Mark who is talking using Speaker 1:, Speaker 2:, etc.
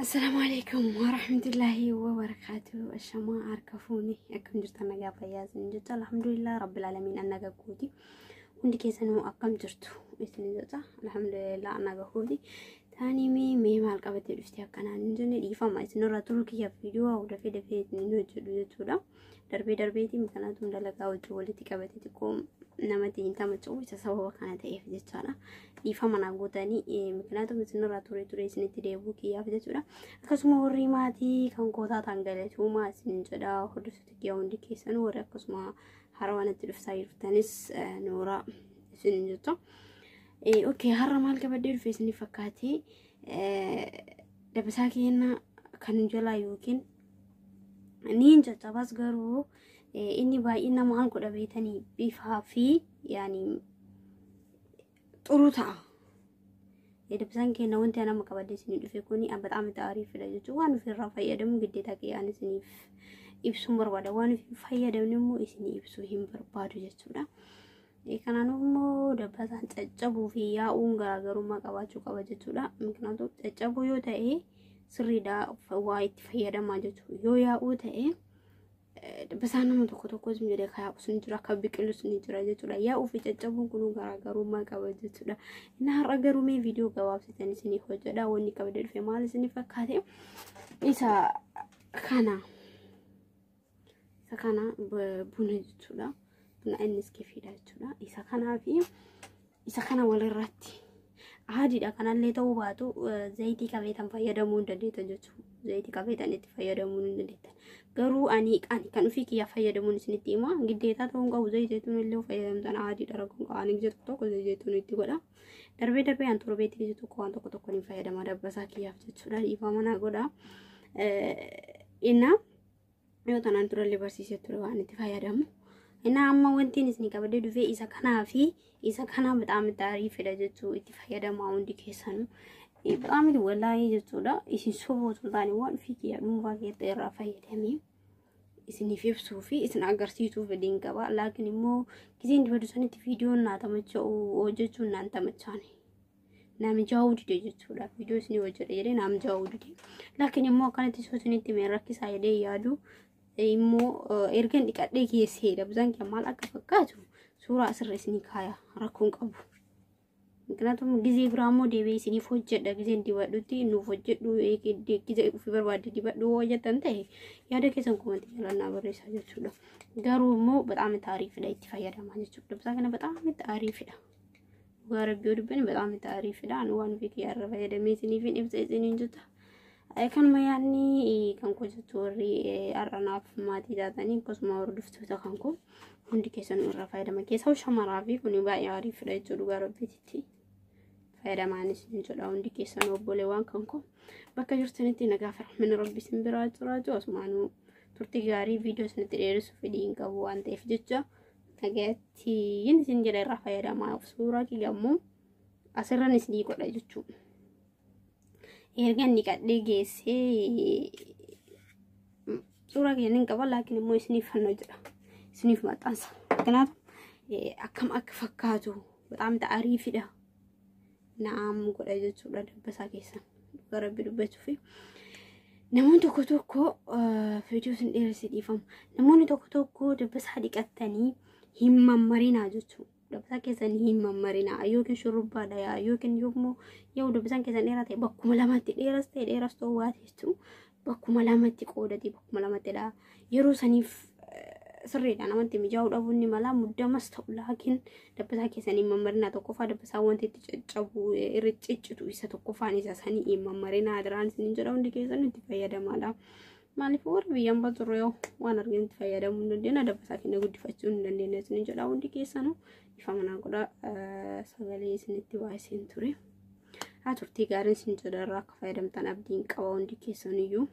Speaker 1: Assalaamu alaikum warahmatullahi wabarakaatu. Ashamaa harka fuuni, akkam jirtan? Nagaa fayyaa isin jecha. Alhamdulillah rabbil aalamiin, an nagaa kooti. Hundi keessanuu akkam jirtu isin jecha. Alhamdulillah, an nagaa kooti. Taanii mee maal qabatee dhufte akkanaan hin jenne, dhiifama isinirra turu kiyya, viidiyoo dafee dafee isin hojjedhu jechuudha. Darbee darbeetiin kanaatu dalagaa wajjin walitti qabatee xiqqoo namatti hin tamacha'u, isa sababa kana ta'eef jechaadha. Dhiifama naa gootanii, miknaatum isinirraa ture ture isinitti deebi'uu kiyyaaf jechuudha. Akkasuma warri maatii kan kootaa ta'an galatuumaa isin jedha. Hordoftoota kiyya hundi keessanuu, warri akkasuma haarawaa natti dhuftaa jirtanis noora isin jecha. Okay, har'a maal qabadhee dhufe isinii fakkaate? Dabbasaa keenya kan jalaa yookiin niin caccabas, garuu inni baay'ina maal godha beetanii, bifaa fi yaani xuruu ta'a. Dabbasaan keenya wanti nama qabadee isinii dhufe kuni በጣም ariifidha jechuudha. Waan ofirraa fayyadamu giddeeta kiyyaan isiniif ibsuun barbaada. Waan ofii fayyadamne immoo isinii ibsuu hin barbaadu jechuudha. Kanaaf immoo dabbasaan caccabuu fi yaa'uun garaagarummaa qabaachuu qaba jechuudha. ምክንያቱም caccabuu yoo ta'e sirriidha, waa itti fayyadamaa jechuudha. Yoo yaa'uu ta'e dabbasaan nama tokko tokkos jedhee ka yaa'us ni jira, akka biqilus ni jira jechuudha. Yaa'uu fi caccabuun kun garaagarummaa qaba jechuudha. Inni har'a garuu mee viidiyoo gabaabsitan isiniif hojjedha. Wanni qabadee dhufe maal isiniif fakkaate? Isa kana. Isa kana buna jechuudha. Buna innis kefiidha jechuudha. Isa kanaa fi isa kana walirratti adiidha. Kanallee ta'uu baatu zayitii qabeetan fayyadamuu hin dandeettan jechuudha. Zayitii qabeetan itti fayyadamuu hin dandeettan. Garuu ani kan ofii kiyyaa fayyadamuun isinitti hima. Giddeetaa ta'uu hin qabu, zayitii illee fayyadamtan adiidha, rakkoon qaba. Ani gisee tokko tokko zayitii itti godha. Darbee darbee an torbeetti gisee tokko waan tokko tokko ni fayyadama dabbasaa kiyyaaf jechuudha. Dhiifama naa godha. Inna yoo tanaan durallee barsiisee ture waan itti fayyadamu. Inna amma wanti isin qabadee dhufee isa kanaa fi isa kana በጣም ariifidha jechuu, itti fayyadamaa hundi keessanuu. በጣም wallaahi jechuudha. Isin soboo osoo hin taane waan ofii kiyya dhuunfaa keessatti irraa fayyadamee isiniif ibsuu fi isin agarsiisuu fedhiin qaba. Laakiin immoo giseen dibadu sanitti viidiyoon naa tamacha'u hojjechuun naan tamachaani. Naa mijaa'uu dide jechuudha. Viidiyoo isinii hojjedha jedhee naa mijaa'uu dide. Laakiin immoo akkanatti soo isinitti mee rakkisaa jedhee yaadu immoo ergan dhiqadhee keesseedha. Bisaan kee maal akka fakkaatu suuraa asirra isinii kaaya, rakkoon qabu. ምክንያቱም ጊዜ biraa immoo deebi'ee isiniif hojjedha, giseen dibadhutti nuuf hojjedhu, gisee ofii barbaadde dibadhu hojjettan ta'e yaada keessan komantii jala naa barreessaa jechuudha. Garuu immoo በጣም ariifidha, itti fayyadamaa jechuudha. Dabbasaa kana በጣም ariifidha. Dhugaa rabbii yoo dubbanne በጣም ariifidha. Ani waan ofii kiyyaarra fayyadamee isiniif ibsa isiniin jetta. Kanuma yaadni kan koo jettu, warri har'anaaf maatii taatanii akkasuma hordoftoota kan koo hundi keessan irraa fayyadama. Keessaa shamaraa fi kun baay'ee ariifidha jechuudha, dhugaa rabbiititti. Fayyadamaanis ni jedha hundi keessan obboleewwan kan koo bakka jirtanitti nagaa fi rahmanni rabbi isin biraa jiraatu. Asumaanuu turtii gaarii, viidiyoo isinitti dheeressuuf fedhii hin qabu waan ta'eef jecha nagaatti isin jedha, irraa fayyadamaa. Suuraa kiyya immoo asirran isinii godha jechuudha. Erga inni qadhee geessee suuraa kiyya ni qaba, laakiin immoo isiniif fannoo jedha, isiniif maxxansa. Kanaaf akkam akka fakkaatu በጣም ariifidha. Na'am godha jechuudha dabbasaa keessan, dhugaa rabbi dubbachuu fi namoonni tokko tokko viidiyoo isin dheeressee dhiifamu. Namoonni tokko tokko dabbasaa dhiqattanii hin mammarinaa jechuudha. Dabbasaa keessan hin mammarinaa, yookiin shurrubbaadha yaa yookiin yommuu yoo dabbasaan keessan dheeraa ta'e bakkuma lamatti dheeras ta'e dheeras ta'uu baate jechuudha. Bakkuma lamatti qoodate, bakkuma lamattidha. Yeroo saniif sirriidha, namatti mijaa'uu dhabuun ni mala, muddamas ta'u, laakiin dabbasaa keessan hin mammarinaa. Tokkoffaa dabbasaa wanti itti caccabu irra ciccitu isa tokkoffaan isa sanii hin mammarinaa, adaraan isiniin jedha, hundi keessan itti fayyadamaadha. Maaliif warri biyyaan baturre yoo waan arginu itti fayyadamuu hin dandeenya, dabbasaa keenya guddifachuu hin dandeenya isiniin jedha. Hundi keessanuu ifa manaa godha, sagalee isinitti baay'iseen ture. Haa, turtii gaariin isin jedha, irraa akka fayyadamtan abdiin qaba hundi keessaniyyuu.